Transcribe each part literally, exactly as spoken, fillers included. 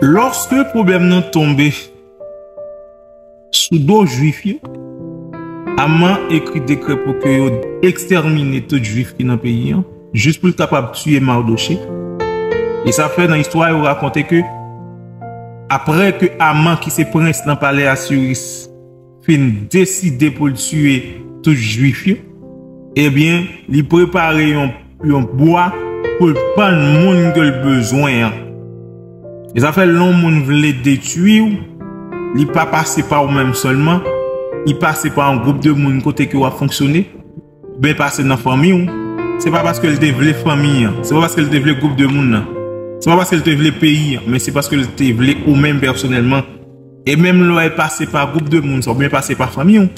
Lòske pwoblèm nan tonbe sou do Jwif yo, Aman ekri dekrè pou ke yo ekstèmine tout Jwif ki nan peyi an, jis pou l kapab tiye Mardoche. E sa fè nan istwa yo rakonte ke apre ke Aman ki se prens nan palè Asiris fin deside pou l tiye tout Jwif yo, ebyen, li prepare yon, yon bwa pou l pann moun ke l bezwen an. E sa fè lè yon moun vle detwi w, li pa pase pa ou menm sèlman, li pase pa yon gwoup de moun kote ke w ap fonksyone, oubyen pase nan fanmi w. Se pa paske l te vle fanmi an, se pa paske l te vle gwoup de moun nan, se pa paske l te vle peyi an, men se paske l te vle ou menm pèsonèlman. E menm lè w pase pa gwoup de moun sa, oubyen pase pa fanmi w,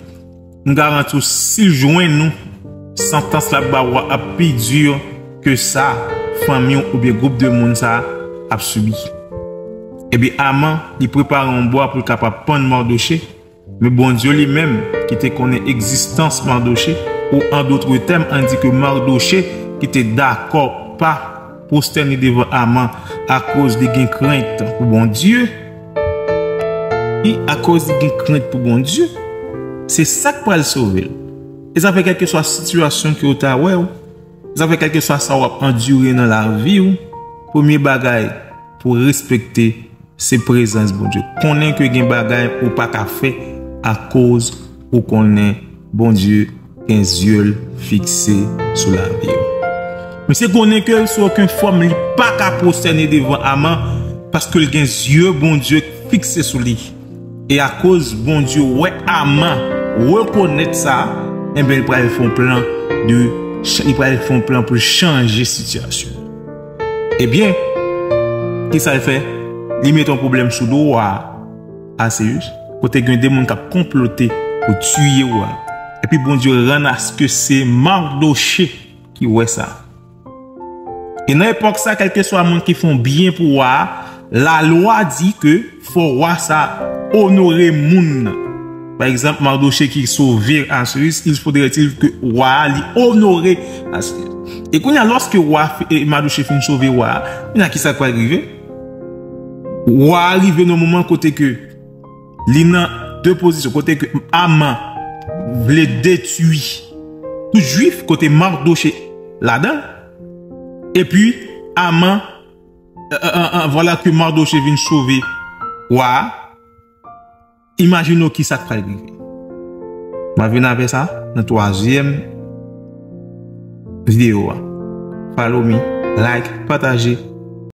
m garanti w, si l jwenn ou, santans l ap ba w ap pi di ke sa fanmi w oubyen gwoup de moun sa ap sibi. Ebyen, Aman, li prepare yon bwa pou l kapab pann Mardoche, men Bondye li menm, ki te konnen egzistans Mardoche, ou, an dòt tèm, ann di ke Mardoche, ki te dakò pa pwostène devan Aman akoz li gen krent pou Bondye, i akoz li gen krent pou Bondye, se sa k pral sove l. E sa fè kèlkeswa sitiyasyon ke w ta wè w, e sa fè kèlkeswa sa w ap andire nan lavi w, premye bagay pou w respekte se prezans Bondye. Konnen ke gen bagay ou pa ka fè akoz ou konnen Bondye gen zye l fikse sou lavi w. Misye konnen ke sou okenn fòm li pa ka pwostène devan Aman paske l gen zye Bondye fikse sou li. E akoz Bondye wè Aman rekonèt sa, enben, li pral fè yon plan de, li pral fè yon plan pou l chanje sitiyasyon. Ebyen, kisa l fè? Li mete yon pwoblèm sou do wa a, Aseyis, kote gen de moun k ap konplote pou tiye wa a. Epi Bondye rann aske se Mardoche ki wè sa. E nan epòk sa, kèlkeswa moun ki fè yon byen pou wa a, lalwa di ke fò wa sa onore moun nan. Pa egzanp, Mardoche ki sove Aseyis, il faudrait-il ke wa a li onore Aseyis. E kounye a, lòske wa, e, Mardoche fin sove wa a, kounye a, kisa k pral rive? Wa a rive nan moman kote ke li nan de pozisyon, kote ke Aman vle detwi tout Jwif, kote Mardoche ladan, epi Aman, euh, euh, euh, vwala ke Mardoche vin sove wa a. Imajine w kisa k pral rive. M a vin avè sa nan twazyèm videyo a. Follow me, like, pataje,